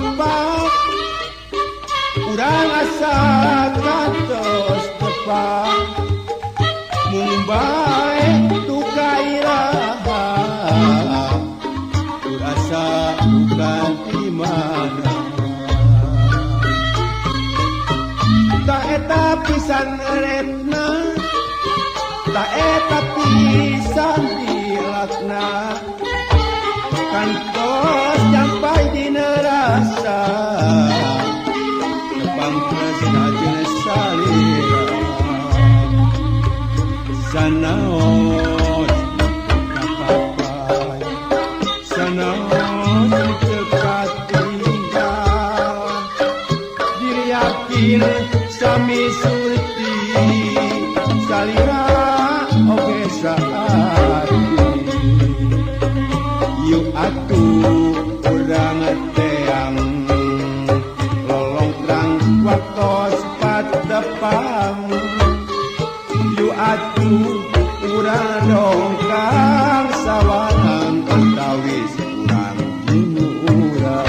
telepak urang asa kantos tepak mung bae duka iraha tur asa duka di mana ta eta pisan retna ta eta pisan dilakna kantos nyampai dina rasa tepang tresna jeung salira sanaos kapapay sanaos teu katinggal diri yakin sami surti salira oge saati. Yuk atuh urang teang lolongkrang waktos patepang yuk atuh urang dongkang sawangan antawis urang jeung urang.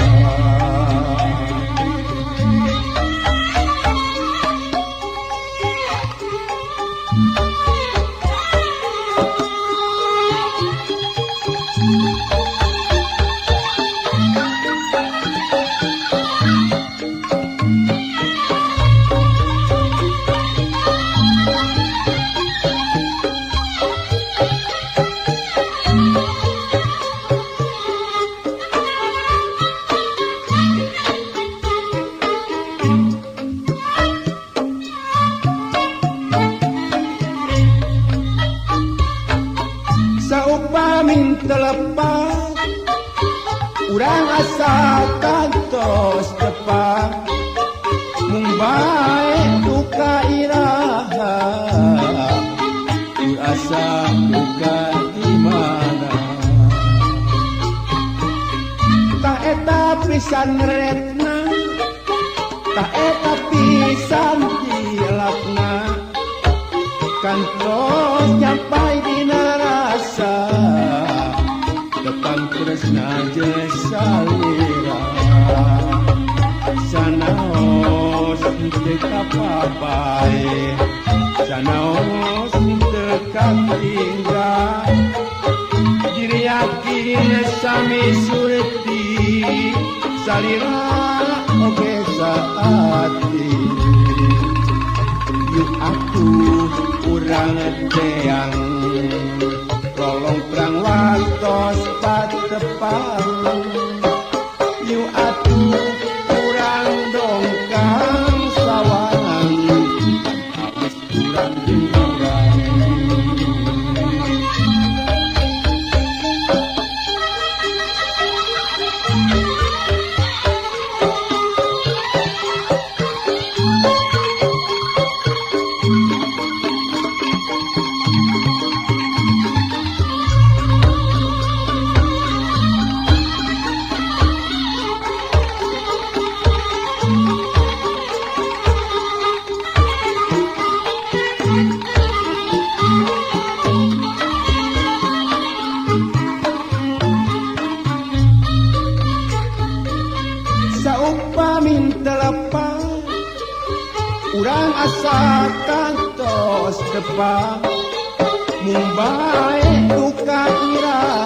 Saupamin telepak urang asa kantos tepak mung bae duka iraha tur asa duka di mana ta eta pisan retna ta eta pisan tilakna kantos nyampai dina rasa tepang tresna jeung salira sanaos teu kapapae sanaos teu katinggal diri yakin sami surti salira oge saati. Yuk atuh urang teang lolongkrang waktos patepang yuk atuh urang dongkang sawangan awis urang jeung urang. Saupamin telepak urang asa kantos tepang mung bae duka iraha.